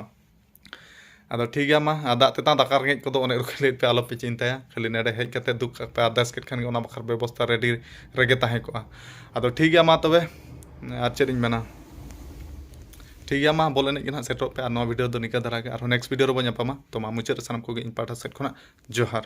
ᱟᱫᱚ ᱴᱷᱤᱠ ᱜᱮᱭᱟ, ᱢᱟ ᱟᱨ ᱫᱟᱜ ᱛᱮᱛᱟᱝ ᱫᱟᱠᱟ ᱨᱮᱸᱜᱮᱡ ᱠᱚᱫᱚ ᱚᱱᱮ ᱨᱩᱠᱷᱤ ᱞᱟᱹᱭᱮᱫ ᱯᱮ ᱟᱞᱚᱯᱮ ᱪᱤᱱᱛᱟᱹᱭᱟ, ᱠᱷᱟᱹᱞᱤ ᱱᱚᱰᱮ ᱦᱮᱡ ᱠᱟᱛᱮ ᱫᱩᱠ ᱯᱮ ᱟᱨᱫᱟᱥ ᱠᱮᱫ ᱠᱷᱟᱱ ᱜᱮ ᱚᱱᱟ ᱵᱟᱠᱷᱨᱟ ᱵᱮᱵᱚᱥᱛᱷᱟ ᱨᱮᱰᱤ ᱨᱮᱜᱮ ᱛᱟᱦᱮᱸ ᱠᱚᱜᱼᱟ᱾ ᱟᱫᱚ ᱴᱷᱤᱠ ᱜᱮᱭᱟ, ᱢᱟ ᱛᱚᱵᱮ ᱟᱨ ᱪᱮᱫ ᱤᱧ ᱢᱮᱱᱟ, ᱴᱷᱤᱠ ᱜᱮᱭᱟ, ᱢᱟ ᱵᱚᱞ ᱮᱱᱮᱡ ᱜᱮ ᱱᱟᱦᱟᱜ ᱥᱮᱴᱮᱨᱚᱜ ᱯᱮ᱾ ᱟᱨ ᱱᱚᱣᱟ ᱵᱷᱤᱰᱤᱭᱳ ᱫᱚ ᱱᱤᱝᱠᱟᱹ ᱫᱷᱟᱨᱟ ᱜᱮ, ᱟᱨᱦᱚᱸ ᱱᱮᱠᱥᱴ ᱵᱷᱤᱰᱤᱭᱳ ᱨᱮᱵᱚᱱ ᱧᱟᱯᱟᱢᱟ᱾ ᱛᱚ ᱢᱟ ᱢᱩᱪᱟᱹᱫ ᱨᱮ ᱥᱟᱱᱟᱢ ᱠᱚᱜᱮ ᱤᱧ ᱯᱟᱦᱴᱟ ᱥᱮᱫ ᱠᱷᱚᱱᱟᱜ ᱡᱚᱦᱟᱨ᱾